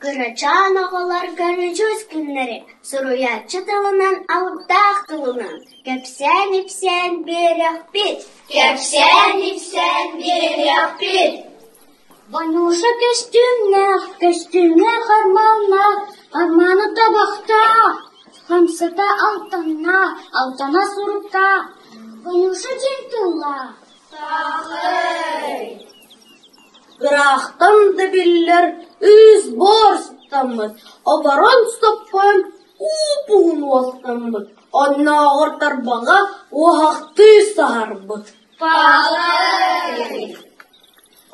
Кырачаан оҕолор көрүдьүөс күннэри суруйааччы тылынан алыптаах тылынан кэпсээн-ипсээн биэриэхпит, кэпсээн-ипсээн биэриэхпит. Ванюша көстүүмнээх, көстүүмэ хармааннаах, хармаана табахтаах, хамсата алтаннаах, алтана суруктаах. Ванюша диэн тыллаах. Таахый! Ыраахтан да биллэр ыыс буор сыттаммыт, оборон соппойон уу-буһун уостаммыт, оннооҕор тарбаҕа уоһахтыы саһарбыт. Паалай!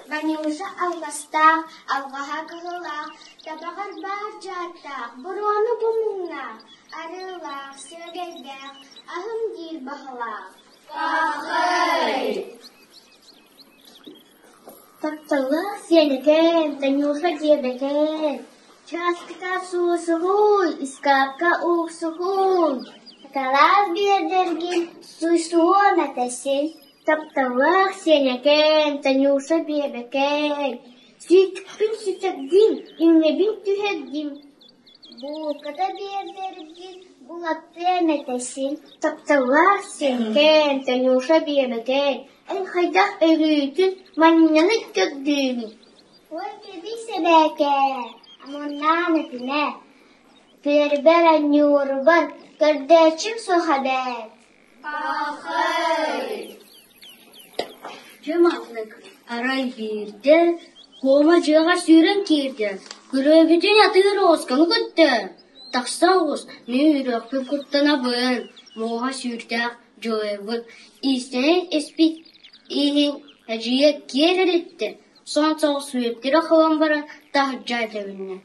Ванюша алҕастаах, алҕаһа кыһылаах, табаҕар баар дьааттаах, буруону бу муҥнаах, арыылаах, сүөгэйдээх, аһым диир баһылаах. Паахай! Тапталлаах сиэнэкээн, Танюша диэбэкээн, чааскыта суусуһууй, ыскаапка ууксуһууй, сакалаах биэрдэргин суйсуһуом этэ син. Тапталлаах сиэнэкээн, Танюша биэбэкээн, сүүтүкпүн сүтэрдим, иҥнэбин түһэрдим, Булката биэрдэргин булаттыам этэ син. Тапталлаах сиэнэкээн, Танюша биэбэкээн, эн хайдах өрүүтүн манньаны көрдүүгүн? Ой, кэбис эбээкээ, омуннаан этимэ, күөрбэр анньуурбар көрдөөччүм суох эбээт. Паахай! Дьэ маннык, арай биирдэ Куома дьиэҕэ сүүрэн киирдэ, күрүөбүтүн атыыр оҕусканы көттө, тахса оҕус, мин үрүөхпүн куттанабын, муоһа сүүрдээх дьулайбыт, иистэнэн испит ииһин эдьиийэ киэр элиттэ, сон соҕус үөттэрэ холон баран таһырдьа тэбиннэ.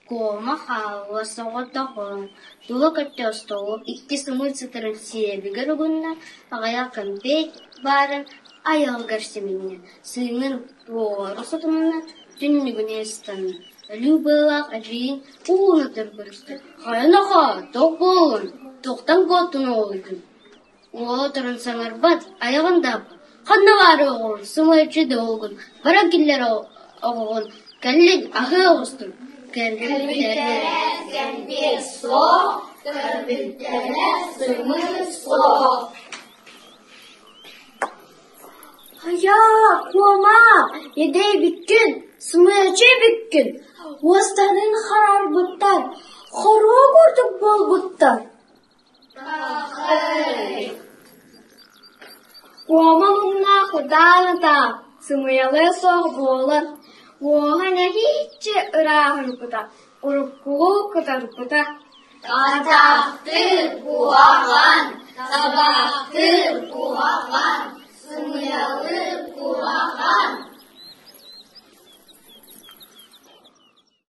Куома хаалла соҕотоҕун, тула көттө остуолу икки сымыыт сытарын сиэбигэр угунна, аҕыйах кэмпиэт баарын айаҕыгар симиннэ, сыыҥын туора сотунна, түннүгүнэн ыстанна. Өлүү быалаах эдьиийин ууну көрүстэ: «Хайа нохоо, туох буоллун, туохтан куоттун оҕолуйдун?» Уола туран саҥарбат, айаҕын да аппат: «Ханна баар оҕоҕун, сымыйаччы да оҕоҕун, баран киллэр оҕоҕун, кэллин, аһыы оҕустун» Кэлбиттэрэ кэмпиэт суох, көрбүттэрэ сымыыт суох. Хайаа, Куома, эдэйбиккин, сымыйаччы эбиккин, уостарын хараарбыттар, хоруо курдук буолбуттар. Паахай! Куома муҥнаах ытаан ытаан, сымыйалыа суох буолан, уоһа нэһииччэ ырааһырбыта, уруккулуу кытарбыта. Атахтыыр куһаҕан, табахтыыр куһаҕан.